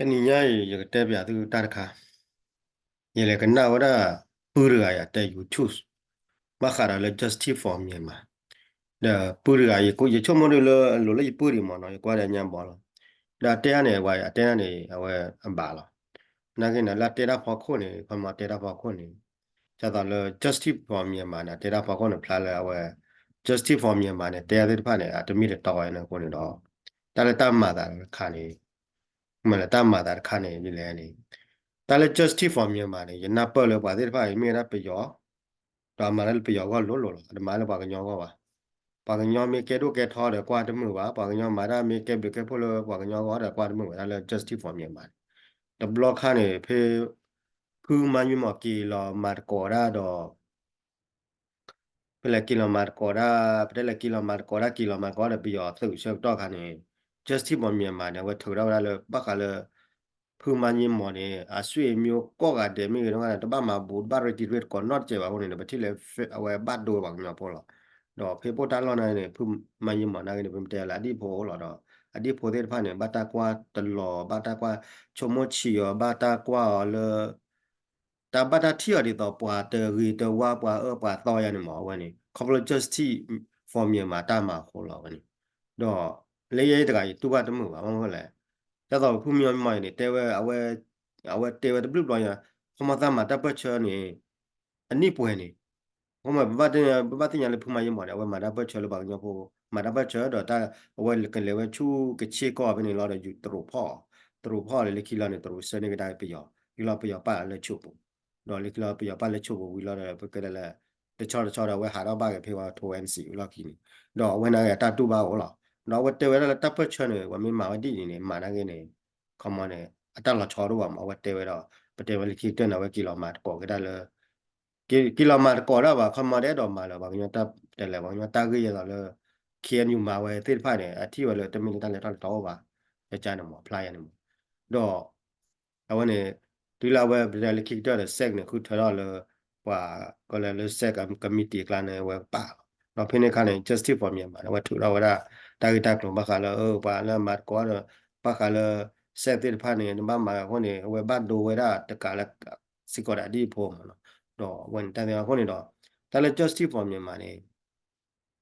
တနံၤညါအံၤ ယကတဲပျးသုတၢ်တခါ, ယလဲၤကနၣ်ဝဲဒၣ် ပုၢ်တဂၤအံၤအတဲ YouTube ဘၣ်ဃးဒီးလၢ Justice for Myanmar ဒီးပုၢ်တဂၤအံၤ ယဆိကမိၣ်ဒ်လၢအလိၤလၢယပုၢ်ဒံးမ့ၢ်နီၤ, ယကွၢ်ဒီးညါဘီလီၤ. ဒီးအတဲန့ၣ် ဝဲအတဲန့ၣ် အဝဲအဘၣ်လီၤ. နာ်က့န့ၣ် လၢအတဲတၢ်ဖီခိၣ်န့ၣ် ခီမီတဲတၢ်ဖီခိၣ်န့ၣ် ဒ်သိးလၢ Justice for Myanmar န့ၣ် အတဲတၢ်ဖီခိၣ်န့ၣ် ဖျါလၢအဝဲ Justice for Myanmar န့ၣ် တဲအသ့ၣ်တဖၣ်န့ၣ် အတမ့ၢ်တတီဝဲန့ၣ်အဃိန့ၣ်ဒီး တၢ်လၢတၢ်မၤသးတခါန့ၣ် မ့ၢ်လၢတၢ်မၤသးတခါန့ၣ် ဒ်လဲၣ်န့ၣ် တၢ်လၢ Justice for Myanmar န့ၣ် ယနၢ်ပၢၢ်လၢပှၤသ့ၣ်တဖၣ်အံၤမ့ၢ်ဝဲဒၣ်ပယီၤ ဒီးအမၤတၢ်လၢပယီၤအဂီၢ်လိၤလိၤလီၤ. အတမၤလၢပှၤကညီအဂီၢ်ဘၣ်. ပှၤကညီမ့ၢ်ကဲဒိၣ်ကဲထီဒီးကွၢ်တမုာ်ဘၣ်, ပှၤကညီမၤတၢ်မ့ၢ်ကဲဘျုးကဲဖှိၣ်လၢပှၤကညီအဂီၢ်ဒီးကွၢ်တမုာ်ဘၣ်, တၢ်လၢ Justice for Myanmar န့ၣ်. တဘျီခါန့ၣ် ဖဲ ဖုမၤယံမီၢ်က့ၤလီၤမၤသကိးဒၣ်ဒီး ဖဲလဲၣ်က့ၤလီၤမၤသကိးဒၣ်, ဖဲလဲၣ်က့ၤလီၤမၤသကိးဒၣ် က့ၤလီၤမၤသကိးဒီးပယီၤသုးဆၢကတီၢ်ခါန့ၣ် Justice for Myanmar န့ၣ် အဝဲထုးထီၣ်ဝဲဒၣ်လၢ ဘၣ်ဃးလၢ ဖုမၤယံမီၢ်န့ၣ် အဆွေမျိုးကိးဂၤဒဲးမ့ၢ်ဂ့ၤ တဘၣ်မၤဘူး တဘၣ်ရ့တံၤရ့တကိးနီတစဲးဘၣ်အဃိန့ၣ် ပထံၣ်လၢအဝဲဘၣ်ဒိဝဲပှၤကညီဖိလီၤ. ဒီးဖဲအိၣ်တၢ်လီၢ်နာ်က့န့ၣ် ဖုမၤယံမီၢ်နာ်က့န့ၣ် ပမ့ၢ်တဲလၢအဒံၣ်ဖိလီၤဒီး အဒံၣ်ဖိသ့ၣ်တဖၣ်န့ၣ် ဘၣ်တၢ်ကွၢ်တလီၤ ဘၣ်တၢ်ကွၢ်ဆိကမိၣ်ဆံးအီၤ ဘၣ်တၢ်ကွၢ်အီၤလၢ တၢ်ဘၣ်တၢ်ထံၣ်အီၤဒ်သိးပှၤတဂ့ၤတဝါ ပှၤအၢပှၤသီယါန့ၣ်မ့ၢ်အဝဲန့ၣ် ခီဖျိ Justice for Myanmar တၢ်မၤအဃိလီၤဝဲန့ၣ်. ဒီးလၢယဲတဂၤယတူၢ်ဘၣ်တမုာ်ဘၣ် ဘၣ်မနုၤလဲၣ်, ဒ်သိးဖုမၤယံမီၢ်အံၤန့ၣ် တဲဝဲ အဝဲတဲဝဲတဘျုးဘျီညါ ခီမီသးမၤတၢ်ပၢၢ်ဆၢန့ၣ် အနံၣ်ပှဲၤန့ၣ် အဃိမ့ၢ် ပဘၣ်သ့ၣ်ညါလၢဖုမၤယံမီၢ်န့ၣ် အဝဲမၤတၢ်ပၢၢ်ဆၢလၢပှၤကညီဖိ မၤတၢ်ပၢၢ်ဆၢဒီးတၢ် အဝဲကလဲၤဝဲဆူကဆ့ကီၢ်ဖဲန့ၣ်လီၤဒီးယူၤတရူးဖီၣ်အီၤ, တရူးဖီၣ်အီၤလၢလၢခံလီၤန့ၣ် တရူးဆှၢန့ၢ်ကဒါပယီၤ လၢခံလီၤပယီၤပာ်လၢဆိးပူၤ, ဒီးလၢခံလီၤပယီၤပာ်လၢဆိးပူၤဝံၤလီၤဒီး ပကလဲၤလၢ တဆီတဆီဒီးအဝဲဟးထီၣ်ဘၣ်က့ၤဖဲဝဲထိး NCA လီၢ်ခံန့ၣ်, ဒီးအဝဲနာ်က့အတၢ်တူၢ်ဘၣ်အိၣ်လီၤ. ဒီးအဝဲတဲဝဲဒၣ်လၢတၢ်ပၢၢ်ဆၢန့ၣ် ပှၤမ့ၢ်မၤဝဲဒ်အံၤန့ၣ် မၤနာ်က့န့ၣ် ခီမီန့ၣ် အတၢ်လီၤဆီဒိၣ်ဘၣ်မး အဝဲတဲဝဲဒီး ပတဲဝဲလၢခံကတၢၢ်န့ၣ် အဝဲက့ၤလီၤမၤသကိးက့ၤတၢ်လၢ က့ၤလီၤမၤသကိးဒၣ်ဘၣ် ခီမီဒဲးဒီးမၤလၢပှၤကညီတၢ်တဲလဲၣ် ပှၤကညီတၢ်ဂ့ၢ်ယဲသိးလၢ KNU မၤဝဲသ့ၣ်တဖၣ်န့ၣ် အထံၣ်ဝဲလၢတမ့ၢ်လၢတၢ်လဲၤထီၣ်လဲၤထီအိၣ်ဘၣ်, ကကန့ၣ်မး ဖျါယဲန့ၣ်မး, ဒီး အဝဲန့ၣ် တုၤလၢအဝဲပတဲလၢခံကတၢၢ်ဒီး SAC န့ၣ် ဃုထၢထီၣ်လၢ ပှၤကလဲၤလၢ SAC committee အကျါန့ၣ် အဝဲပာ်လီၤ. ဒီးဖဲန့ၣ်အခါန့ၣ် Justice for Myanmar န့ၣ် အဝဲထုးထီၣ်ဝဲဒၣ် တၢ်ဂ့ၢ်တၢ်ကျိၤဘၣ်ဃးလၢ ပှၤလၢမၤသကိးဒီး ဘၣ်ဃးလၢ SAC သ့ၣ်တဖၣ်န့ၣ် နဘၣ်မၤအဃိန့ၣ် အဝဲဘၣ်ဒိဝဲဒၣ်တကးလၢ စ့ၢ်ကီးဒၣ်ဒ်အဖိမးနီၤ. ဒီးအဝဲန့ၣ်တၢ်သ့ၣ်တဖၣ်အဃိန့ၣ်ဒီး တၢ်လၢ Justice for Myanmar န့ၣ်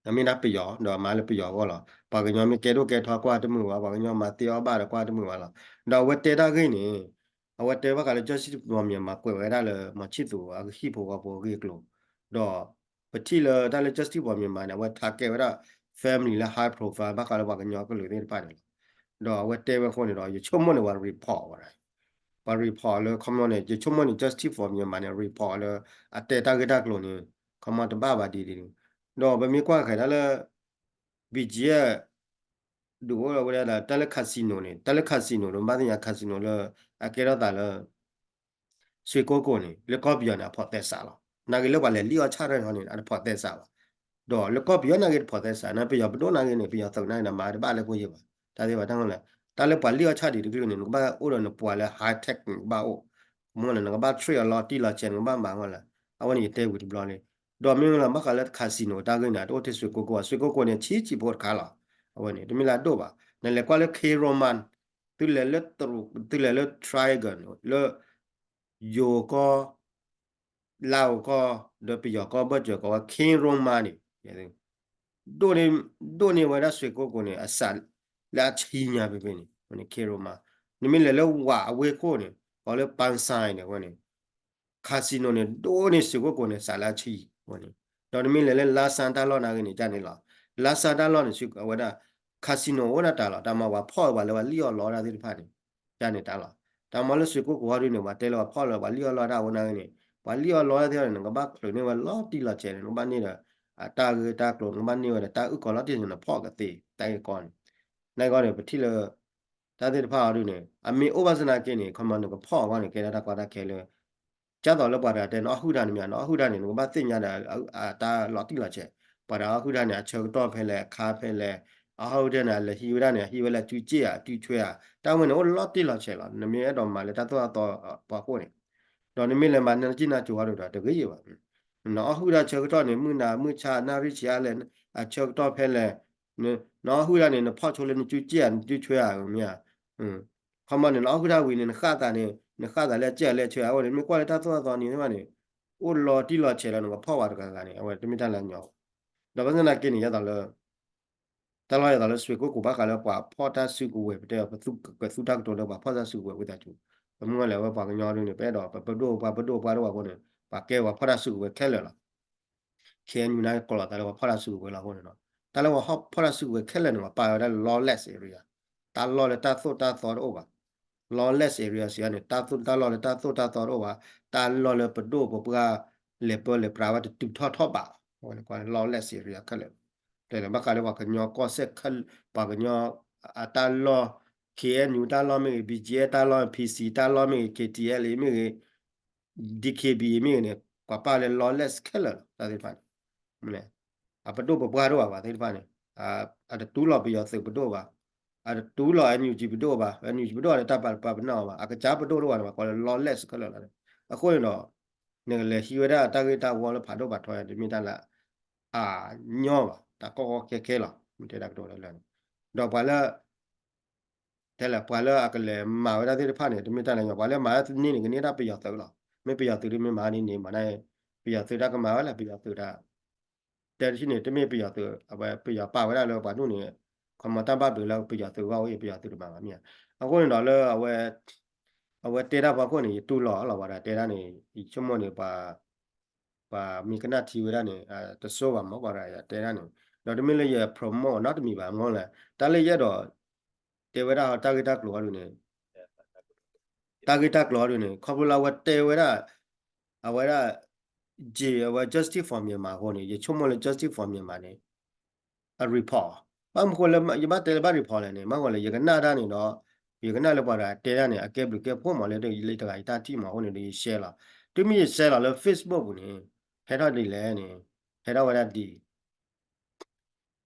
အမ့ၢ်ဒၣ်ပယီၤ ဒီးမၤလၢပယီၤအဂီၢ်လီၤ. ပှၤကညီမ့ၢ်ကဲဒိၣ်ကဲထီကွၢ်တမုာ်ဘၣ်, ပှၤကညီမၤသ့အီၣ်ဘၣ်ဒီးကွၢ်တမုာ်ဘၣ်လီၤ. ဒီးအဝဲတဲတၢ်ဂ့ၢ်န့ၣ် အဝဲတဲဘၣ်ဃးလၢ Justice for Myanmar ကွဲးဝဲဒၣ်လၢ မၤဆံၣ်သူၤအကဟံၣ်ဖိဃီဖိအဂ့ၢ်အကျိၤ, ဒီးပထံၣ်လၢတၢ်လၢ Justice for Myanmar န့ၣ် အဝဲ target ဝဲဒၣ် family လၢ high profile ဘၣ်ဃးလၢပှၤကညီကလုာ်သ့ၣ်တဖၣ်န့ၣ်လီၤ. ဒီးအဝဲတဲဝဲအဃိန့ၣ်ဒီး ယဆိကမိၣ်န့ၣ် ပှၤ report ဝဲဒၣ် ပှၤ report လၢ ခီမီန့ၣ် ယဆိကမိၣ်န့ၣ် Justice for Myanmar န့ၣ် report လၢအတဲတၢ်ဂ့ၢ်တၢ်ကျိၤန့ၣ် ခီမီတဘၣ်ဘၣ်ဒ်န့ၣ်, ဒီးပမ့ၢ်ကွၢ်ဃဲၤဒၣ်လၢ BGF ဒုးအိၣ်ဝဲဒၣ်ဒီး တၢ်လၢ casino န့ၣ် တၢ်လၢ casino န့ၣ် ဘၣ်သ့ၣ်ညါ casino လၢ အကဲထီၣ်သးလၢ ဆွ့ကိကိၣ်န့ၣ် လၢကီၢ်ပယီၤန့ၣ် အဖီၣ်သဲစးလီၤ. နာ်က့လၢပှၤလဲၤလံၣ်အီၣ်ဆၣ်ထီၣ်န့ၣ် အတဖီၣ်သဲစးဘၣ်. ဒီးလၢကီၢ်ပယီၤနာ်က့တဖီၣ်သဲစး နပယီၤပဒိၣ်နာ်က့န့ၣ် ပယီၤသုးနာ်က့န့ၣ် မၤတဘၣ်လၢဖိယ့ၢ်ဘၣ်. တၢ်သ့ၣ်တဖၣ်တၢ်လၢ တၢ်လၢပှၤလံၣ်အီၣ်ဆၣ်ဒံးတကလုာ်န့ၣ် နကဘၣ်အိၣ်ဒီးနပှၤလၢ high tech န့ၣ် နကဘၣ်အိၣ်, မ့ၢ်လၢနကဘၣ် trade အီၤလီၤတံၢ်လီၤဆဲး နကဘၣ်မၤမ့ၢ်လၢ အဝဲန့ၣ်ယတဲဝံၤတဘျီလံ. ဒီးမ့ၢ်လၢဘၣ်ဃးလၢ casino တၢ်ဂ့ၢ်န့ၣ် တအိၣ်ထဲဆွ့ကိကိၣ်ဘၣ်, ဆွ့ကိကိၣ်န့ၣ် ဆံးဆံးဖိတခါလီၤ. အဝဲန့ၣ် တမ့ၢ်လၢအဒိၣ်ဘၣ်. နလဲၤကွၢ်လၢ K Roman သုလဲၤလၢ သုလဲၤလၢ Triangle လၢ ယိၤကီၢ် လါအိၤကီၢ် ဒီးပယီၤကီၢ်ဘၢၣ်စၢၤကိးဝဲ K Roman န့ၣ် ဒိၣ်န့ၢ် ဒိၣ်န့ၢ်ဝဲဒၣ်ဆွ့ကိကိၣ်န့ၣ် အစးလၢအဆံညါဖဲဖဲန့ၣ် K Roman. နမ့ၢ်လဲၤလၢဝးအဝ့ၢ်ခိၣ်န့ၣ် ကိးလၢ ပန်းစိုင် န့ၣ် အဝဲန့ၣ် casino န့ၣ် ဒိၣ်န့ၢ်ဆွ့ကိကိၣ်န့ၣ် စးလၢအဆံ အဝဲန့ၣ်. ဒီးနမ့ၢ်လဲၤလၢ လါစၢ်တၢ်လီၢ်နာ်က့န့ၣ် ကန့ၣ်လီၤ. လါစၢ်တၢ်လီၢ်န့ၣ် အဝဲဒၣ် casino အိၣ်ဒၣ်တၢ်လီၤ. တၢ်မၤပှၤဖီၣ်ဝဲပှၤလၢပှၤလံၣ်အီၣ်လီအီၣ်တၢ်သ့ၣ်တဖၣ်န့ၣ် ကန့ၣ်တၢ်လီၤ. တၢ်မၤလၢဆွ့ကိကိၣ်ဟီဒုန့ၣ် ပှၤတဲလၢပှၤဖီၣ်လၢပှၤလံၣ်အီၣ်လီအီၣ်တၢ်အဝဲနာ်က့န့ၣ် ပှၤလံၣ်အီၣ်လီအီၣ်တၢ်သ့ၣ်တဖၣ်န့ၣ် နကဘၣ်ချုးန့ၢ်ဝဲလီၤတံၢ်လီၤဆဲးန့ၣ် နကဘၣ်န့ၢ်ဒီး အတၢ်ဂ့ၢ်တၢ်ကျိၤ နကဘၣ်န့ၢ်ဝဲဒီးတၢ်အုၣ်ကီၤလီၤတံၢ်န့ၣ် နဖီၣ်ကသ့ တၢ်ဂ့ၢ်ကီန့ၣ် နာ်က့န့ၣ် ပထံၣ်လၢ တၢ်သ့ၣ်တဖၣ်အီၤဒုန့ၣ် အမ့ၢ်အိၣ်ဘၣ်ဆၣ်နာ်က့န့ၣ် ခီမီနကဖီၣ်အဂီၢ်န့ၣ် ကဲဒၣ်တၢ်ကီတၢ်ခဲလၢ ကၢ်သိးလၢပှၤတဂၤတဲ နအီၣ်ဟုၣ်တၢ်န့ၣ်မ့ၢ် နအီၣ်ဟုၣ်တၢ်န့ၣ် နကဘၣ်သ့ၣ်ညါဒီး အတၢ်လီၤတံၢ်လီၤဆဲး, ပှၤတဂၤအီၣ်ဟုၣ်တၢ်န့ၣ် အဆၢကတီၢ်ဖဲလဲၣ် အခါဖဲလဲၣ်, အီၣ်ဟုၣ်တၢ်န့ၣ် အလဲၤဟံးဝဲဒၣ်န့ၣ် အဟံးဝဲလၢအစုစ့ၣ်ဧါ အစုဆွဲဧါ, တၢ်ဝဲန့ၣ် အိၣ်လီၤတံၢ်လီၤဆဲးလီၤ. နမ့ၢ်အဲၣ်ဒိးမၤလၢတၢ်သိၣ်တၢ်သီပှၤခိၣ်န့ၣ် ဒီးနမ့ၢ်လဲၤမၤနကံၢ်နါကိၤဟီဒုဒီး တဂ့ၤယံၤဘၣ်. နအီၣ်ဟုၣ်တၢ်ဆၢကတီၢ်န့ၣ် မုၢ်နၤမုၢ်ဆါနၣ်ရံၣ်ဆံးအါလဲၣ် အဆၢကတီၢ်ဖဲလဲၣ်, နအီၣ်ဟုၣ်တၢ်န့ၣ် နဖီၣ်ဆိလၢနစုစ့ၣ်ဧါ နစုဆွဲဧါ မ့ၢ်ဧါ. ခီမီန့ၣ် နအီၣ်ဃုာ်တၢ်ဝံၤန့ၣ် နဃၣ်သးန့ၣ် နဃၣ်သးလၢအစဲးလၢအဆၢအအိၣ်န့ၣ် မ့ၢ်ကွၢ်လၢတၢ်သိၣ်တၢ်သီန့ၣ်သ့ၣ်တဖၣ်န့ၣ် အိၣ်လီၤတံၢ်လီၤဆဲးလီၤန့ၣ် ပှၤဖီၣ်ဝဲတဂၤဂၤန့ၣ် အဝဲတမ့ၢ်တၢ်လၢအညီဘၣ်. ဒီးဘၣ်ဆၣ်သနာ်က့န့ၣ် ယသးလၢ တၢ်လီၢ်ယသးလၢ ဆွ့ကိၣ်ကိးဘၣ်ဃးလၢပှၤဖီၣ်တၢ်စုကဝဲၤ ပတဲ ပသူတၢ်ကတိၤလၢပှၤဖီၣ်တၢ်စုကဝဲၤဝံသးစူၤ, ပမုၢ်ဂီၤလဲၣ်ဝဲပှၤကညီဒ်န့ၣ် ပအဲၣ်ဒိး ပပဒိၣ်ပှၤပဒိၣ်ပှၤတအိၣ်ဘၣ်အဃိန့ၣ် ပှၤကဲပှၤဖီၣ်တၢ်စုကဝဲၤခဲလၢာ်လီၤ. ခ့ၣ်အဲၣ်ယူၣ်န့ၣ် ကိးလီၤသးလၢပှၤဖီၣ်တၢ်စုကဝဲၤလီၤအဃိန့ၣ်ဒီး တၢ်လၢပှၤဖီၣ်တၢ်စုကဝဲၤခဲလၢာ်န့ၣ် ပှၤပာ်ဝဲဒၣ်လၢ lawless area, တၢ်လီၢ်လၢတၢ်သိၣ်တၢ်သီတအိၣ်ဘၣ်. lawless area စံးန့ၣ် တၢ်သိၣ်တၢ်လီၢ်လၢတၢ်သိၣ်တၢ်သီတအိၣ်ဘၣ်, တၢ်လီၢ်လၢပဒိၣ်ပပှၢ်လဲၤပၢလဲၤပြးဝဲတတုၤထီၣ်ထီၣ်ဘးလီၤ. အဝဲန့ၣ် lawless area ခဲလၢာ်, တဲလၢဘၣ်ဃးလၢပှၤကညီကီၢ်စဲၣ်ခဲလၢာ်, ပှၤကညီအတၢ်လီၢ်, ခ့ၣ်အဲၣ်ယူၣ်တၢ်လီၢ်မ့ၢ်ဂ့ၤ, ဘံၣ်ကၠ့တၢ်လီၢ်, ဖံစံတၢ်လီၢ်မ့ၢ်ဂ့ၤ, ခ့ၣ်ထံအဲလ်မ့ၢ်ဂ့ၤ DKBA မ့ၢ်ဂ့ၤန့ၣ် ပှၤပာ်လၢ lawless ခဲလၢာ်လီၤ. တၢ်သ့ၣ်တဖၣ်န့ၣ် အပဒိၣ်ပပှၢ်တအိၣ်ဘၣ် ပှၤသ့ၣ်တဖၣ်န့ၣ် အတတူၢ်လိာ်ပယီၤသုးပဒိၣ်ဘၣ်, အတတူၢ်လိာ် NUG ပဒိၣ်ဘၣ်, NUG ပဒိၣ်လၢတၢ်ပာ်ပာ်ပနီၣ်အီၤဘၣ်, အကစၢ်ပဒိၣ်တအိၣ်ဘၣ်န့ၣ် ပှၤကိးလၢ lawless ခဲလၢာ်လီၤ. အဃိန့ၣ်ဒီး နကလဲၤဟံးဝဲဒၣ်တၢ်ဂ့ၢ်တၢ်ဝီလၢဖးဒိၣ်ဖးထီ တမ့ၢ်တၢ်လၢအညီဘၣ်, တၢ်ကီကီခဲခဲလီၤ. မ့ၢ်တဲတၢ်ကတိၤလၢလၢ်န့ၣ် ဒီးပှၤလၢ တဲလၢပှၤလၢအကလဲၤမၤဝဲဒၣ်သ့ၣ်တဖၣ်န့ၣ် တမ့ၢ်တၢ်လၢညီ, ပှၤလၢမၤန့ၢ်န့ၣ် ကန့ၢ်ဒၣ်ပယီၤသုးလီၤ. မ့ၢ်ပယီၤသုးဒ်မ့ၢ်မၤန့ၢ်န့ၣ် မၤန့ၢ် ပယီၤသုးတၢ်ကမၤဝဲလၢပယီၤသုးတၢ် တဲတထံၣ်န့ၣ် တမ့ၢ်ပယီၤသုး အဝဲပယီၤပာ်ဝဲဒၣ်လၢပှၤဒူၣ်န့ၣ် ခီမီတၢ်ဘၣ်ဘျုးလၢပယီၤသုးဂီၢ်ဝဲ ပယီၤသုးတမၤဘၣ်မ့ၢ်ဧါ. အဃိန့ၣ်ဒီးလၢ အဝဲတဲတၢ်ဖီခိၣ်န့ၣ် ယတူၢ်လိာ်လီၤ ပှၤတဂၤတဲဒၣ်န့ၣ် ယဆိကမိၣ်န့ၣ် ပှၤမ့ၢ်ကနၣ်ထံဝဲဒၣ်န့ၣ် တဆိဘၣ်မ့ၢ်ပှၤတဂၤတဲဒၣ်န့ၣ်, ဒီးတမ့ၢ်လၢယ promote နီတမံၤဘၣ် မ့ၢ်လၢ တၢ်လၢယအဲၣ်ဒိး တဲဝဲဒၣ်တၢ်ဂ့ၢ်တၢ်ကျိၤအီၤဒ်န့ၣ် တၢ်ဂ့ၢ်တၢ်ကျိၤအီၤဒ်န့ၣ် ခီဖျိလၢအဝဲတဲဝဲဒၣ် အဝဲဒၣ် က့ၤအဝဲ Justice for Myanmar အဃိန့ၣ် ယဆိကမိၣ်လၢ Justice for Myanmar န့ၣ် အ report ဘၣ်မနုၤဃိလၢယဘၣ်တဲလၢဘၣ် report လဲၣ်န့ၣ် မ့ၢ်ဃိလၢယကနၣ်တၢ်န့ၣ်ဒီး ယကနၣ်လၢပှၤတဂၤတဲဒၣ်န့ၣ် အကဲဘျုးကဲဖှိၣ်မးလၢ လၢတဂၤယတၢ်ထံၣ်မးအဃိန့ၣ်ဒီး ယ share လီၤ. တုၤမ့ၢ်ယ share လီၤလၢ Facebook ပူၤန့ၣ် ဟဲထီၣ်ဒ်လဲၣ်န့ၣ် ဟဲထီၣ်ဝဲဒၣ်ဒ်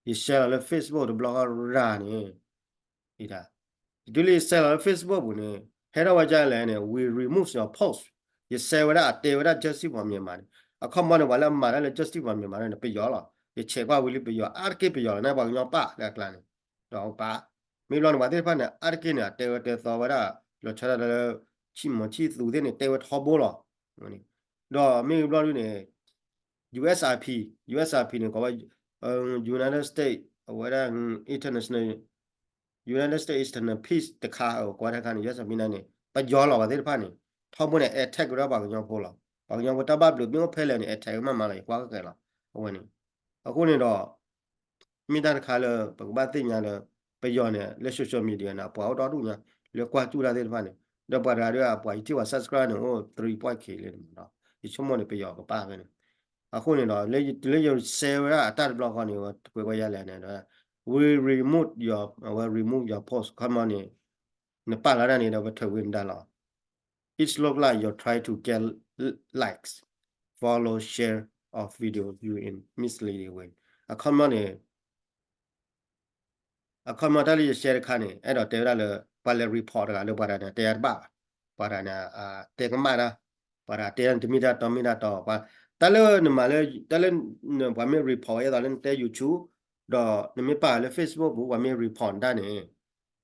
ယ share လီၤလၢ Facebook တဘျီဃီရၤန့ၣ် ဒ် တုၤလၢယ share လီၤလၢ Facebook ပူၤန့ၣ် ဟဲထီၣ်ဝဲဒ်လဲၣ်န့ၣ် we remove your post, ယ share ဝဲဒၣ်အတဲဝဲဒၣ် Justice for Myanmar န့ၣ် အခီပညီန့ၣ် ပှၤလၢအမၤတၢ်လၢ Justice for Myanmar န့ၣ် ပယီၤလီၤ. ယဆဲးကွၢ်ဝံၤလံပယီၤ အါတက့ၢ်ပယီၤလီၤ န့ၣ်ပှၤကညီပာ်လၢအကျါန့ၣ် ဒီးပာ် မ့ၢ်ဘျီန့ၣ် ပှၤသ့ၣ်တဖၣ်န့ၣ် အါတက့ၢ်န့ၣ် အတဲဝဲတဲသီဝဲဒၣ် လီၤဆီဒၣ်တၢ်လၢ ဆံၣ်မီၤဆံၣ်သူသ့ၣ်န့ၣ် တဲဝဲထီဘိလီၤ. ဒီးမ့ၢ်ဘျီဒ်န့ၣ် USIP, USIP န့ၣ် ကိးဝဲ United States အဝဲဒၣ် international, United States internal peace တခါ ကိးဝဲဒၣ်တခါန့ၣ် USIP န့ၣ် ပယီၤလီၤ ပှၤသ့ၣ်တဖၣ်န့ၣ် ထီဘိန့ၣ် attack ဝဲဒၣ်ပှၤကညီဖိလီၤ. ပှၤကညီဖိတၢ်ဘၣ်ဘျုးမ့ၢ်အိၣ်ဖဲလဲၣ်န့ၣ် attack မးမးလီၤ ယကွၢ်ကဲလီၤ အဝဲန့ၣ်. အဃိန့ၣ်ဒီး မ့ၢ်တၢ်တခါလၢ ပကဘၣ်သ့ၣ်ညါလၢ ပယီၤန့ၣ် လၢ social media န့ၣ် အပှၤအိၣ်ဒီဒူၣ်ညါ လၢကွၢ်စူၣ်တၢ်သ့ၣ်တဖၣ်န့ၣ် ဒီးပှၤတဂၤဒီး အပှၤယထံၣ်ပှၤ subscribe န့ၣ် အိၣ် three point K လံန့ၣ်ဒီး ယဆိကမိၣ်န့ၣ် ပယီၤကပာ်ဖဲန့ၣ်. အဃိန့ၣ်ဒီး လၢယ share ဝဲဒၣ်အတၢ်တဘျီဃီန့ၣ် ကွဲးဝဲယၤလဲၣ်န့ၣ်ဒီး we remove your, အဝဲ remove your post ခီမီန့ၣ် နပာ်လီၤတၢ်န့ၣ်ဒီး ပထုးဝံၤနတၢ်လီၤ. It look like you're trying to get likes, follow, share of video you in misleading way. အခီပညီန့ၣ် အခီပညီတၢ်လၢယ share တခါန့ၣ် အဲၣ်ဒိးတဲဝဲဒၣ်လၢ ပှၤလဲၤ report တဂၤလၢပှၤတဂၤန့ၣ် တဲအတဘၣ်ဘၣ်. ပှၤတဂၤန့ၣ် တဲကမၣ်တၢ်, ပှၤတဂၤတဲတမ့ၢ်တၢ်တီမ့ၢ်တၢ်တီ, တၢ်လၢနမၤလၢ တၢ်လၢ ပှၤမ့ၢ် report ဝဲဒ်သိးလၢနတဲ YouTube ဒီးနမ့ၢ်ပာ်လၢ Facebook ပူၤ ပှၤမ့ၢ် report နတၢ်န့ၣ်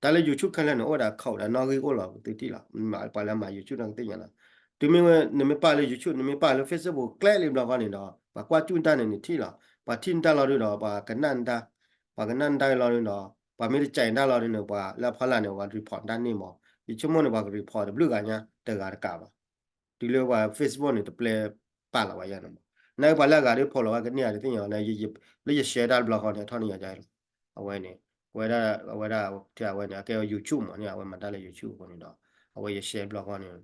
တၢ်လၢ YouTube ခဲလၢာ်န့ၣ် အိၣ်ဝဲဒၣ် code ဒီးနီၣ်ဂံၢ်အိၣ်လီၤ သုထံၣ်လီၤ. ပှၤလၢမၤ YouTube န့ၣ်ကသ့ၣ်ညါလီၤ. တုၤမ့ၢ်ဝဲ နမ့ၢ်ပာ်လၢ YouTube နမ့ၢ်ပာ်လၢ Facebook ပူၤ ကျဲလံဘျီဃီန့ၣ်ဒီး ပှၤကွၢ်စူၣ်နတၢ်န့ၣ် နထံၣ်လီၤ. ပှၤထံၣ်နတၢ်လီၤဒုဒီး ပှၤကနၣ်နတၢ်, ပှၤကနၣ်နတၢ်လီၤဒုဒီး ပှၤမ့ၢ်တကဲနတၢ်လီၤဒုန့ၣ် ပှၤလၢအဖီလာ်န့ၣ် ပှၤ report နတၢ်န့ၣ်မး. ယဆိကမိၣ်န့ၣ် ပှၤက report တဘျုးဂၤညါ တဂၤတကးဘၣ်. တုၤလၢပှၤ Facebook န့ၣ် တပျဲပာ်လီၤဝဲယၤန့ၣ်မး. နာ်က့ပှၤလၢအဂၤဒ် follow ဝဲကန့ၢ်ဧါတသ့ၣ်ညါဘၣ်န့ၣ် လၢယ share တၢ်တဘျီဃီန့ၣ် အထီၣ်န့ၢ်ယၤယၤလီၤ. အဝဲန့ၣ် ဝဲဒၣ် အဝဲဒၣ် အဝဲန့ၣ် အကဲဝဲ YouTube မးန့ၣ် အဝဲမၤတၢ်လၢ YouTube အဃိန့ၣ်ဒီး အဝဲယ share တဘျီဃီန့ၣ်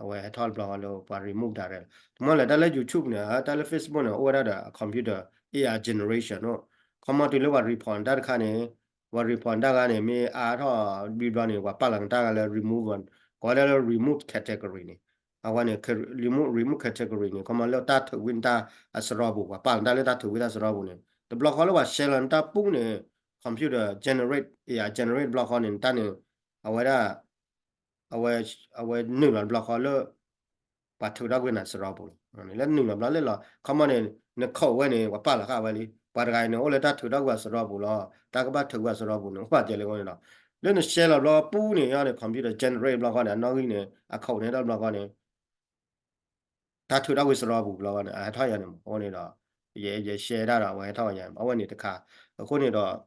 အဝဲဟဲထီၣ်တဘျီဃီလၢပှၤ remove direct လီၤ. တမ့ၢ်လၢတၢ်လၢ YouTube န့ၣ် တၢ်လၢ Facebook န့ၣ် အိၣ်ဝဲဒၣ်ဒီး computer AI generation န့ၣ် ခီမီတုၤလၢပှၤ report နတၢ်တခါန့ၣ် ပှၤ report နတၢ်တခါန့ၣ် မ့ၢ်အါထီၣ်ဘျီဘျီန့ၣ် ပှၤပာ်လီၤနတၢ်လၢ remove, ကိးဝဲဒၣ်လၢ remove category န့ၣ် အဝဲန့ၣ် remove, remove category န့ၣ် ခီမီလၢတၢ်ထုးဝံၣ်နတၢ်အစရီပူၤ ပှၤပာ်လီၤနတၢ်လၢတၢ်ထုးဝံၣ်တၢ်စရီပူၤန့ၣ် တဘျီဃီလၢပှၤ share လီၤနတၢ်ပူၤန့ၣ် computer generate, AI generate တဘျီဃီန့ၣ် နတၢ်န့ၣ် အဝဲဒၣ် အဝဲ အဝဲနုာ်လီၤတဘျီဃီလၢ ပှၤထုးထီၣ်ကွံာ်နၤစရီပူၤလီၤ. လၢနုာ်လီၤဘျီလၢလီၤ ခီမီန့ၣ် န code ဝဲန့ၣ် ပှၤပာ်လီၤဃာ်ဝဲလံ. ပှၤတဂၤအံၤန့ၣ် အိၣ်လၢတၢ်ထုးထီၣ်ကွံာ်အစရီပူၤလီၤ. တၢ်ကဘၣ်ထုးကွံာ်အစရီပူၤန့ၣ် အိၣ်ပာ်ကဲလၢအဃိန့ၣ်ဒီး လၢန share လီၤဘျီပူၤန့ၣ် ယန့ၣ် computer generate ဘျီဃီန့ၣ် အနီၣ်ဂံၢ်န့ၣ် အခိၣ်န့ၣ်ဒီးဘျီဃီန့ၣ် တၢ်ထုးထီၣ်ကွံာ်စရီပူၤဘျီဃီန့ၣ် အဟဲထီၣ်ယၤန့ၣ်မး အဃိန့ၣ်ဒီး ယ ယ share ဒၣ်ဒီး အဝဲဟဲထီၣ်ဝဲယၤန့ၣ် အဝဲန့ၣ်တခါ အဃိန့ၣ်ဒီး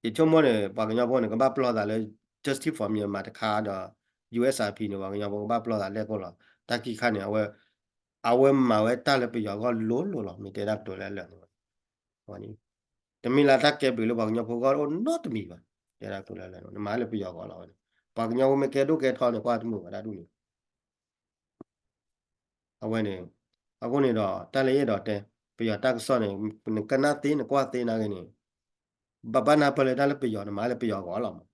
ယဆိကမိၣ်န့ၣ် ပှၤကညီဖိန့ၣ် ကဘၣ်ပျီသးလၢ Justice for Myanmar တခါဒီး ယူၢ်အ့ၣ်အၣ်အါပံၤ န့ၣ် ပှၤကညီဖိကဘၣ်ပျီသးလဲၣ်ကိၢ်လီၤ. တၢ်ခံခါန့ၣ် အဝဲ အဝဲမၤဝဲတၢ်လၢပယီၤအဂီၢ်လိၤလိၤလီၤ. မ့ၢ်တဲဒၣ်ကတိၤလၢလၢာ်န့ၣ် တမ့ၢ်လၢတၢ်ကဲဘျုးလၢပှၤကညီဖိအဂီၢ်အိၣ်နီတမံၤဘၣ်. တဲဒၣ်ကတိၤလၢလၢာ်န့ၣ် နမၤလၢပယီၤအဂီၢ်လီၤဝဲန့ၣ် ပှၤကညီဖိမ့ၢ်ကဲဒိၣ်ကဲထီန့ၣ် ကွၢ်တမုာ်ဘၣ်တၢ်ဒ်န့ၣ် အဝဲန့ၣ် အဃိန့ၣ်ဒီး တၢ်လၢယအဲၣ်ဒိးတဲ ပယီၤတၢ်ကစီၣ်န့ၣ် နကနၣ်သ့ နကွၢ်သ့နာ်ဂ့ၤန့ၣ် ဘၣ်ဘၣ်နၢ်ပၢၢ်လၢတၢ်လၢပယီၤန့ၣ် မၤလၢပယီၤအဂီၢ်လီၤမး.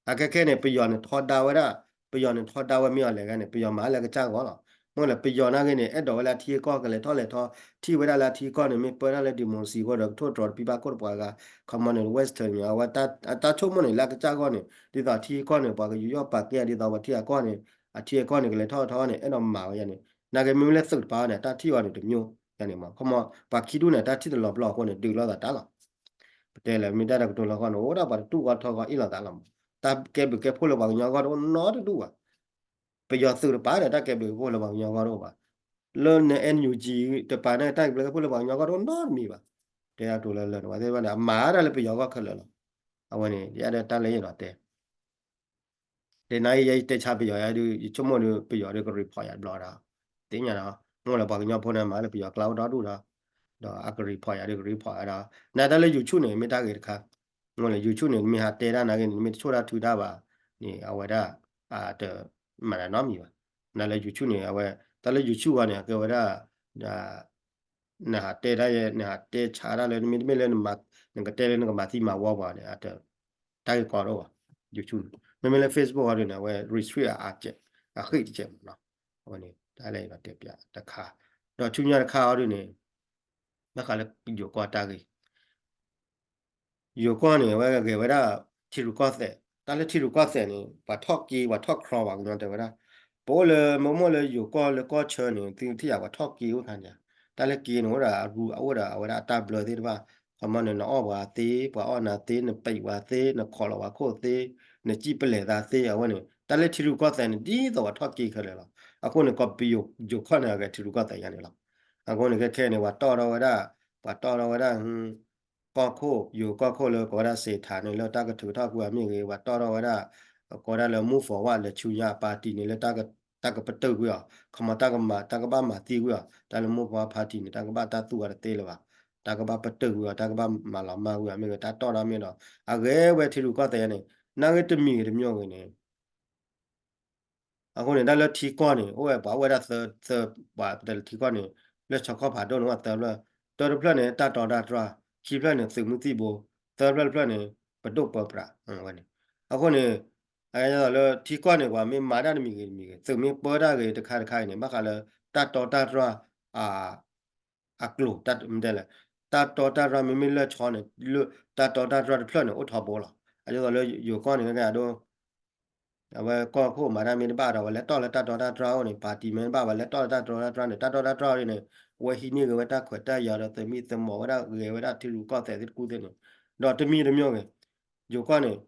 အခဲခဲန့ၣ် ပယီၤန့ၣ်ထီဒါဝဲဒၣ် ပယီၤန့ၣ်ထီဒါဝဲမ့ၢ်အီၤလဲၣ်ဂၤန့ၣ် ပယီၤမၤလၢအကစၢ်အဂီၢ်လီၤ. မ့ၢ်လၢပယီၤနာ်ဂ့ၤန့ၣ် အဲၣ်ဒိးဝဲလၢအထံအကီၢ်ကလဲၤထီၣ်လဲၤထီ ထံၣ်ဝဲဒၣ်လၢအထံအကီၢ်န့ၣ် မ့ၢ်ပၢတၢ်လၢ democracy အဃိဒီး ကထိၣ်တြီၤတပံဘၣ်ခိၣ်တပှၤဂၤ ခီမီန့ၣ် Western န့ၣ် အဝဲတၢ်ဆိကမိၣ်န့ၣ် လၢအကစၢ်အဂီၢ်န့ၣ် ဒ်သိးအထံအကီၢ်န့ၣ် ပှၤကယူးယီၣ်ပာ်ကဲဒ်သိးပှၤထံအကီၢ်န့ၣ် အထံအကီၢ်န့ၣ် ကလဲၤထီၣ်ထီန့ၣ် အဲၣ်ဒိးမၤဝဲယၤန့ၣ် နာ်ဂ့ၤမ့မ့ၢ်လၢသုးတပၤန့ၣ် တၢ်ထံၣ်အီၤန့ၣ်တမျိုးယၤန့ၣ်မး ခီမီ ပှၤခံဒူၣ်န့ၣ် တၢ်ထံၣ်တလီၤပျီအဃိန့ၣ် ဒုးလိာ်သးတၢ်လီၤ. ပတဲလၢမ့ၢ်တၢ်တကတိၤလီၤဃီန့ၣ် အိၣ်ဒၣ်ပှၤတဒူၣ်ဂီၢ်ထီဂီၢ်အ့ၣ်လိာ်သးလီၤမး တၢ်ကဲဘျုးကဲဖှိၣ်လၢပှၤကညီဂီၢ်တအိၣ်နီတဒူၣ်ဘၣ်. ပယီၤသုးတပၤန့ၣ် တၢ်ကဲဘျုးကဲဖှိၣ်လၢပှၤကညီဂီၢ်တအိၣ်ဘၣ်. လၢန NUG တပၤန့ၣ် တၢ်ကဲဘျုးကဲဖှိၣ်လၢပှၤကညီဂီၢ်တအိၣ်နီတမံၤဘၣ်. တဲဒၣ်ကတိၤလၢလၢာ်န့ၣ် ပှၤသ့ၣ်တဖၣ်န့ၣ် အမၤတၢ်လၢပယီၤဂီၢ်ခဲလၢာ်လီၤ. အဝဲန့ၣ် ယအဲၣ်ဒိးတၢ်လၢယအဲၣ်ဒိးတဲ တဲနၤအံၤ ယတဲဆါပယီၤယၤဒုး ယဆိကမိၣ်ဒီး ပယီၤဒီးက report ယၤတဘျီဒီး သ့ၣ်ညါဒီး မ့ၢ်လၢပှၤကညီဖိန့ၣ် မၤလၢပယီၤကျါအိၣ်ဒီဒူၣ်ဒီး ဒီးအက report ယၤဒီးက report ယၤဒီး နတၢ်လၢ YouTube န့ၣ် မ့ၢ်တၢ်ဂ့ၤတခါ မ့ၢ်လၢ YouTube န့ၣ် နမ့ၢ်ဟးတဲဒၣ်နာ်ဂ့ၤန့ၣ် နမ့ၢ်တဆိၣ်တၢ်ထုးတၢ်ဘၣ်န့ၣ် အဝဲဒၣ် တမၤတၢ်နီတမံၤဘၣ်. နလၢ YouTube န့ၣ် အဝဲ တၢ်လၢ YouTube ဝဲန့ၣ် အကဲဝဲဒၣ် နဟးတဲတၢ်ယဲ နဟးတဲဆါတၢ်လၢ မ့တမ့ၢ်လၢ နကတဲလၢနကမၤသံမၤဝီပှၤန့ၣ် အတ တၢ်ဂ့ၢ်ကီတအိၣ်ဘၣ် YouTube န့ၣ် မ့မ့ၢ်လၢ Facebook အီၤဒုးန့ၣ် အဝဲ restrict အ အဃ့ၢ်တကဲးမးနီၤ အဝဲန့ၣ် တၢ်လၢယတဲပျးတခါ ဒီးဆူညါတခါအီၤဒုးန့ၣ် ဘၣ်ဃးလၢယိၤကီၢ်တၢ်ဂ့ၢ် ယိၤကီၢ်န့ၣ် အဝဲဂဲၤဝဲဒၣ် ထံရူၢ်ကီၢ်သဲး တၢ်လၢထံရူၢ်ကီၢ်သဲးန့ၣ် ပှၤထီၣ်က့ ပှၤထီၣ်ခြီပှၤကညီတဲဝဲဒၣ် ပအိၣ်လၢ မ့ၢ်မိၢ်လၢယိၤကီၢ်လၢကီၢ်ဆၢန့ၣ် သုထံၣ်ယၤပှၤထီၣ်က့အိၣ်ခါန့ၣ် တၢ်လၢက့န့ၣ် အိၣ်ဒီးအရူ အိၣ်ဒီးအဝဲဒၣ်အတၢ်ဘျၢသ့ၣ်တဖၣ် ခီမီန့ၣ် နအီၣ်ပှၤသ့ ပှၤအီၣ်နၤသ့ နပံးပှၤသ့ နခိးလီၤပှၤခိၣ်သ့ နစံၣ်ပလဲၤသးသ့ အဝဲန့ၣ် တၢ်လၢထံရူၢ်ကီၢ်သဲးန့ၣ် ဒ်သိးပှၤထီၣ်က့ခဲလၢာ်လီၤ. အဃိန့ၣ် ကီၢ်ပယိၤ ယိၤကီၢ်န့ၣ် အဂဲၤထံရူၢ်ကီၢ်သဲးယါန့ၣ်လီၤ. အဃိန့ၣ် ခဲခဲန့ၣ် ပှၤတီၣ်ထီၣ်ဝဲဒၣ် ပှၤတီၣ်ထီၣ်ဝဲဒၣ် ကီၢ်ခိၣ် ယိၤကီၢ်ခိၣ်လၢကိးဝဲဒၣ် စ့ထၣ် န့ၣ် လၢတၢ်ကထုးထီၣ်ကွံာ်အီၤမ့ၢ်ဂ့ၤ ပှၤတီၣ်ထီၣ်ဝဲဒၣ် ကိးဝဲဒၣ်လၢ Move Forward လၢဆူညါအ party န့ၣ် လၢ တၢ်ကပတုာ်ကွံာ်အီၤ ခီမီ တၢ်ကမၤ တၢ်ကဘၣ်မၤသံကွံာ်အီၤ တၢ်လၢ Move Forward party န့ၣ် တၢ်ကဘၣ်တၢ်သူၣ်အီၤတသ့လၢၤဘၣ် တၢ်ကဘၣ်ပတုာ်ကွံာ်အီၤ တၢ်ကဘၣ်မၤလီၤမၢ်ကွံာ်အီၤမ့ၢ်ဂ့ၤ တၢ်တီၣ်ထီၣ်မ့ၢ်ဒီး အဂဲၤဝဲထံရူၢ်ကီၢ်သဲးယါန့ၣ် နာ်ဂ့ၤတမံၤဂ့ၤတမံၤဂ့ၤန့ၣ် အဃိန့ၣ် တၢ်လၢထံကီၢ်န့ၣ် အိၣ်ဝဲပှၤအိၣ်ဝဲဒၣ်သၢ သၢ ပှၤပတဲလၢထံကီၢ်န့ၣ် လၢဆီခီၣ်ဖးဒိၣ်န့ၣ် အိၣ်သၢဖျၢၣ် တၢတဖျၢၣ်န့ၣ် တၢ်တီတၢ်တြၢ် ခံဖျၢၣ်န့ၣ် သုးမုၢ်သံၣ်ဘိ သၢဖျၢၣ်တဖျၢၣ်န့ၣ် ပဒိၣ်ပၢပြး ဝဲန့ၣ် အဃိန့ၣ် အလၢထံကီၢ်န့ၣ် ပှၤမ့ၢ်မၤတၢ်တမံၤဂ့ၤတမံၤဂ့ၤ သုးမ့ၢ်ပၢတၢ်ဂ့ၤတခါတခါအံၤန့ၣ် ဘၣ်ဃးလၢ တၢ်တီတၢ်တြၢ် အကျိၤ တၢ်မတဲလဲၣ် တၢ်တီတၢ်တြၢ်မ့မ့ၢ်လၢဆီန့ၣ် လၢတၢ်တီတၢ်တြၢ်တဖျၢၣ်န့ၣ် အိၣ်ထီဘိလီၤ. အဒ်သိးလၢယိၤကီၢ်န့ၣ် ကဲအဒိ အဝဲကီၢ်ခိၣ်မၤတၢ်မ့ၢ်တဘၣ်ဒီး ဝဲလဲၤတီၢ်လၢတၢ်တီတၢ်တြၢ်အိၣ်န့ၣ် party မ့ၢ်တဘၣ် ဝဲလဲၤတီၢ်လၢတၢ်တီတၢ်တြၢ်န့ၣ် တၢ်တီတၢ်တြၢ်အံၤန့ၣ် အဝဲဟံးန့ၢ်ဂ့ၤဝဲတၢ်ခွဲးတၢ်ယာ်ဒီးသမံသမိးဝဲဒၣ်ဂဲၤဝဲဒၣ်ထံရူၢ်ကီၢ်သဲးသ့ၣ်တကူၣ်သ့ၣ်န့ၣ် ဒီးတမံၤတမံၤဂ့ၤ ယိၤကီၢ်န့ၣ်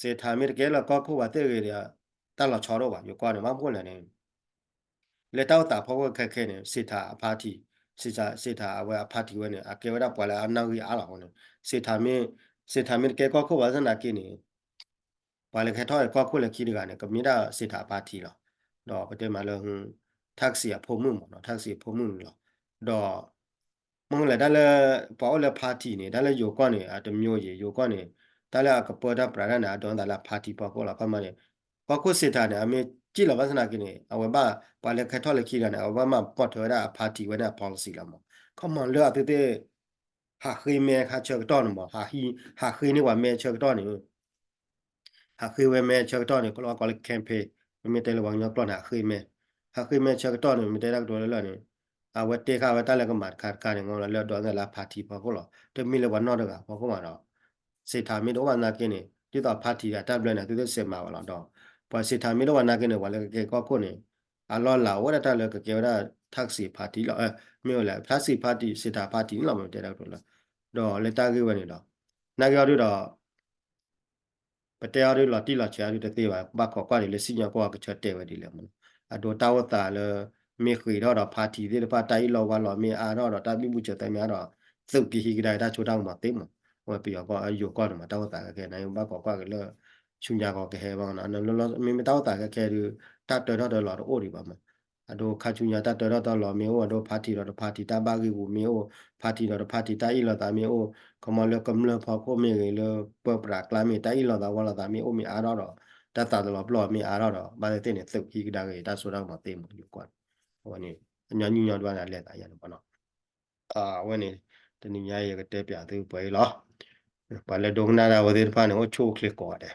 စ့ထၣ်မ့ၢ်တကဲလၢကီၢ်ခိၣ်ဘၣ်သ့ၣ်ဂ့ၤဒီး တၢ်လီၤဆီတအိၣ်ဘၣ် ယိၤကီၢ်န့ၣ် ဘၣ်မနုၤလဲၣ်န့ၣ် လၢတၢ်အိၣ်သးဖီခိၣ်ခဲခဲန့ၣ် စ့ထၣ်အ party စ့ထၣ် စ့ထၣ်အဝဲအ party ဝဲန့ၣ် အကဲဝဲဒၣ်ပှၤလၢအနီၣ်ဂံၢ်အါလီၤအဃိန့ၣ် စ့ထၣ်မ့ၢ် စ့ထၣ်မ့ၢ်တကဲကီၢ်ခိၣ်ဘၣ်သနာ်က့န့ၣ် ပှၤလၢကဟဲထီၣ်ကီၢ်ခိၣ်လၢခံတဂၤန့ၣ် ကမ့ၢ်ဒၣ်စ့ထၣ်အ party လီၤ. ဒီးပတဲမးလၢ ထၣ်ကစံးအဖိမုၣ်မ့ၢ်နီၤ ထၣ်ကစံးအဖိမုၣ်န့ၣ်လီၤ. ဒီး မ့ၢ်လဲၣ်တၢ်လၢ ပှၤအိၣ်လၢ party န့ၣ် တၢ်လၢယိၤကီၢ်န့ၣ် အတမျိုးယံၤ ယိၤကီၢ်န့ၣ် တၢ်လၢအကပၢတၢ်ပြးတၢ်န့ၣ် အဒိးသးလၢ party ဖီခိၣ်လီၤ. ခီမီန့ၣ် ကီၢ်ခိၣ်စ့ထၣ်န့ၣ် အမ့ၢ်စံၣ်လီၤဘၣ်သနာ်က့န့ၣ် အဝဲဘၣ် ပှၤလၢကဟဲထီၣ်လၢခံတဂၤန့ၣ် အဝဲဘၣ်မၤပိာ်ထွဲဝဲဒၣ်အ party ဝဲန့ၣ်အ policy လီၤမး. ခီမီလၢအသုသ့ၣ် ဟးဃ့မဲခါဆၢကတီၢ်န့ၣ်မး ဟးဃ့န့ၢ်ပှၤမဲဆၢကတီၢ်န့ၣ် ဟးဃ့ဝဲမဲဆၢကတီၢ်န့ၣ် ကလီကီးလၢ campaign မ့မ့ၢ်တဲလၢပှၤကညီကျိာ်န့ၣ် ဟးဃ့မဲ ဟးဃ့မဲဆၢကတီၢ်န့ၣ် မ့ၢ်တဲတၢ်ကတိၤလၢလၢာ်န့ၣ် အဝဲတဲဃာ်ဝဲတၢ်လၢကမၤတခါတခါန့ၣ် မ့ၢ်လၢအဒိးသးလၢ party ဖီခိၣ်လီၤ. တမ့ၢ်လၢပှၤနီၢ်တဂၤဖီခိၣ်မးဒီး စ့ထၣ်မ့ၢ်တအိၣ်ဘၣ်သနာ်က့န့ၣ် ဒ်သိး party အတၢ်ဘျၢန့ၣ် သုသ့ၣ်စဲးမၤဝဲလီၤ. ဒီး ပှၤစ့ထၣ်မ့ၢ်တအိၣ်ဘၣ်သနာ်က့န့ၣ် ပှၤလၢကကဲကီၢ်ခိၣ်န့ၣ် အလီၢ်လၤအိၣ်ဝဲဒၣ်တၢ်လၢကကဲဝဲဒၣ် ထၣ်ကစံး party လီၤ. မ့ၢ်ဝဲလဲၣ် ထၣ်ကစံး party စ့ထၣ် party န့ၣ်လီၤ မ့ၢ်တဲတၢ်ကတိၤလၢ ဒီးလၢတၢ်ဂ့ၢ်ဝဲန့ၣ်ဒီး နာ်က့အီၤဒုဒီး ပတဲအီၤဒုးလီၤတံၢ်လီၤဆဲးအီၤဒုးတသ့ဘၣ် ဘၣ်ခိးကွၢ်ဒ်လၢစံၣ်ညီၣ်ကွီၢ်ကဆၢတဲာ်ဝဲဒ်လဲၣ်မးနီၤ. အဒိတၢ်အိၣ်သးလၢ မ့ၢ်ဃ့ၢ်ထီၣ်ဒီး party သ့ၣ်တဖၣ် တၢ်အ့ၣ်လိာ်ဝါလိာ်မ့ၢ်အါထီၣ်ဒီး တၢ်ဘံဘူဆၢသဲမ့ၢ်အါထီၣ် သုးက့ၤဟံးကဒါက့ၤတၢ်စိတၢ်ကမီၤသ့မး. အဝဲပယီၤကီၢ်ယိၤကီၢ်န့ၣ်မး တၢ်အိၣ်သးခဲခဲန့ၣ် ဘၣ်ခိးကွၢ်က့ၤလၢ ဆူညါကီးကဟဲဘၣ်နီၤ. မ့မ့ၢ်တၢ်အိၣ်သးခဲခဲဒုး တၢ်တၢထီၣ်တၢလီၤတအိၣ်ဒံးဘၣ်မး. အဒိခါဆူညါတၢ်တၢထီၣ်တၢလီၤမ့ၢ်အိၣ် အဒိ party ဒီးတ party တၢ်ဘၣ်ဂံၢ်ဂူာ်မ့ၢ်အိၣ် party ဒီးတ party တၢ်အ့ၣ်လိာ်သးမ့ၢ်အိၣ် ခီမီလၢကမျၢၢ်ဖီခိၣ်မ့ၢ်ဂ့ၤ လၢပၢပြးကျါမ့ၢ် တၢ်အ့ၣ်လိာ်သးဝါလိာ်သးမ့ၢ်အိၣ်မ့ၢ်အါထီၣ်ဒီး တၢ်သးတလီၤပျီၢ်မ့ၢ်အါထီၣ်ဒီး ဘၣ်သ့ၣ်သ့ၣ်န့ၣ် သုးက့ၤဟံးကဒါက့ၤတၢ်စိတၢ်ကမီၤသ့မး ယိၤကီၢ်န့ၣ်. အဝဲန့ၣ် အညီနုၢ်ညီဒွးန့ၣ် အလဲၤသးယါန့ၣ်မးနီၤ. အဝဲန့ၣ် တနံၤညါအံၤ ယကတဲပၠးသုပှဲၤအံၤလီၤ. ပှၤလၢဒိကနၣ်တၢ်ဝဲသ့ၣ်တဖၣ်န့ၣ် အိၣ်ဆူၣ်အိၣ်ချ့ကိးဂၤဒဲး.